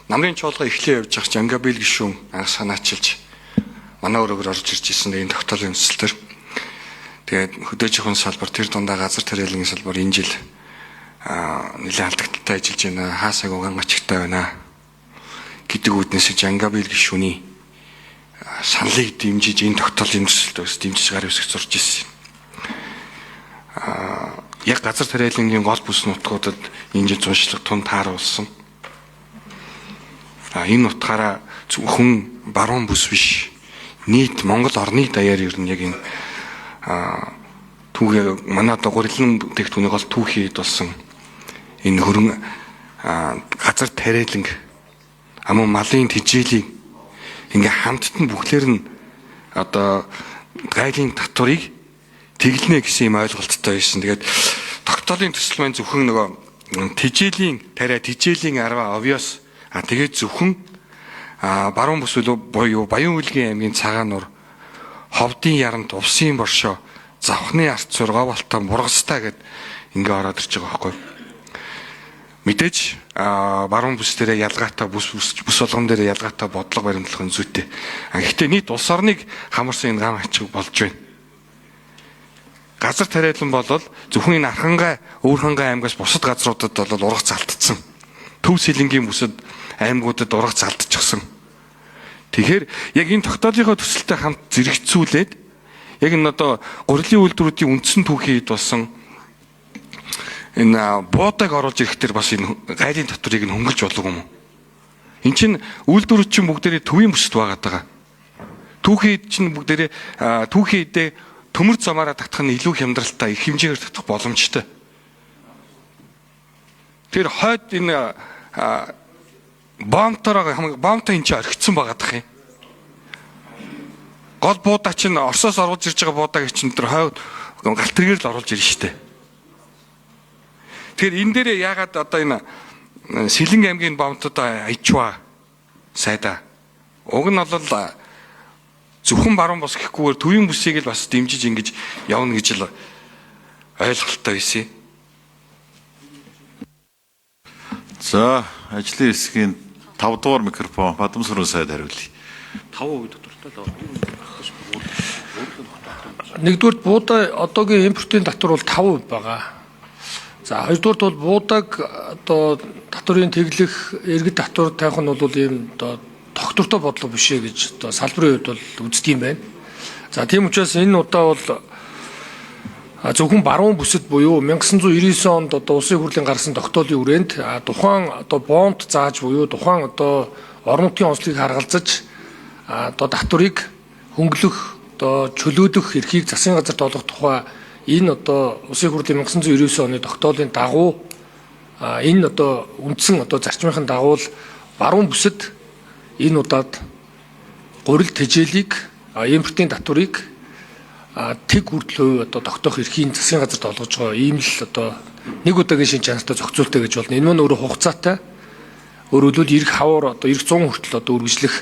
Намрын чуулга эхлээ явж байгаа Жангабил гишүүн анх санаачилж манай өрөөгөр орж ирж ирсэн энэ тогтоолын төсөл төр. Тэгээд хөдөөжийнхөн салбар тэр дундаа газар тариалангийн салбар энэ жил нэлээд алдагдaltaй ажиллаж байна. Хаасаг угаан гачигтай байна гэдэг үүднээс Жангабил гишүүний саналыг дэмжиж энэ тогтоолын төсөлд бас дэмжиж гар үсгэж зурж ирсэн. Яг газар тариалангийн гол бүс нутгуудад энэ жил зуншлаг тун тааруулсан. Энэ утгаараа зөвхөн баруун бүс биш. Нийт Монгол орны даяар ер нь яг энэ түүхээ манай одоо гурилан бүтээгдэхүүний гол түүхий эд болсон энэ хөрөн газар тариаланг амун малын тэжээлийг ингээ хамтд нь бүхлээр нь одоо гайлын татварыг тэглэнэ гэсэн юм ойлголттой байсан. Тэгээд тогтоолын төсөл маань зөвхөн нөгөө тэжээлийн тариа, тэжээлийн арва овёс тэгээд зөвхөн баруун бүс буюу Баян-Үлгийн аймгийн Цагаан нуур, Ховдын ярант, Увсын боршоо, Завхны арц сур, Говьалтан, Бургастай гэд ингээ ороод ирж байгаа байхгүй. Мэдээж баруун бүс дээрээ ялгаатай бүс бүс болгон дээрээ ялгаатай бодлого баримтлах нь зүйтэй. Гэхдээ нийт улс орныг хамарсан энэ гам ачиг болж байна. Газар тариалан болол зөвхөн энэ Архангай, Өвөрхангай аймгаас бусад газруудад бол ургац алдсан. Төв Сэлэнгийн бүсэд аймагуудад ургац алдчихсан. Тэгэхээр яг энэ тогтоолынхоо төсөлтэй хамт зэрэгцүүлээд яг энэ одоо гурилын үйлдвэрүүдийн үндсэн түүхийн хэд болсон энэ буудаг оруулж ирэх дээр бас энэ гайлын татварыг нь хөнгөлж болов юм уу? Эн чинь үйлдвэрүүд чинь бүгдээрээ төвийн бүсэд байгаад байгаа. Түүхийн эд чинь бүгдээрээ түүхийн эдээ төмөр замаараа татах нь илүү хямдралтай, их хэмжээгээр татах боломжтой. Тэр хойд энэ бомтороо бомто энэ чинь орхицсан байгаа дах юм. Гол буудаа чинь Оросоос оруулж ирж байгаа буудааг чинь тэр хойд галт тэргээр л оруулж ирнэ штэ. Тэгэхээр энэ дээрээ яагаад одоо энэ Сэлэнг аймгийн бомтод аячваа сайда. Уг нь бол зөвхөн баруун бус гэхгүйгээр төвийн бүсийг л бас дэмжиж ингэж явна гэж л ойлголттой байсан. За, ажлын хэсгийн 5 дугаар микрофон Бадамсрын сайд хариулъя. 5% татвартай л Нэгдүгээрт буудаа одоогийн импортын татвар бол 5% байгаа. За, хоёрдугаарт бол буудаг одоо татварын тэглэх иргэд татвар тавих нь бол ийм одоо тогтвортой бодлого биш ээ гэж одоо салбарын хувьд бол үздэг юм байна. За, тийм учраас энэ удаа бол зөвхөн баруун бүсэд буюу 1999 онд одоо улсын хурлын гаргасан тогтоолын хүрээнд тухайн одоо бонд зааж буюу тухайн одоо орон нутгийн онцлогийг харгалзаж одоо татварыг хөнгөлөх одоо чөлөөлөх эрхийг засгийн газарт олгох тухай энэ одоо улсын хурлын 1999 оны тогтоолын дагуу энэ одоо үндсэн одоо зарчмын дагуу л баруун бүсэд энэ удаад гурил тэжээлийг импортын татварыг тэг хүртэл хувь одоо тогтоох эрхийн засгийн газарт олгож байгаа ийм л одоо нэг удаагийн шин чанартай зохицуултаа гэж болно. Энэ маань өөрөө хугацаатай, өөрөөр хэлбэл ирэх хавар одоо ирэх 100 хүртэл одоо үргэлжлэх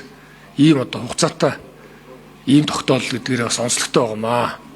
ийм одоо хугацаатай ийм тогтоол гэдгээр бас онцлогтой байгаамаа.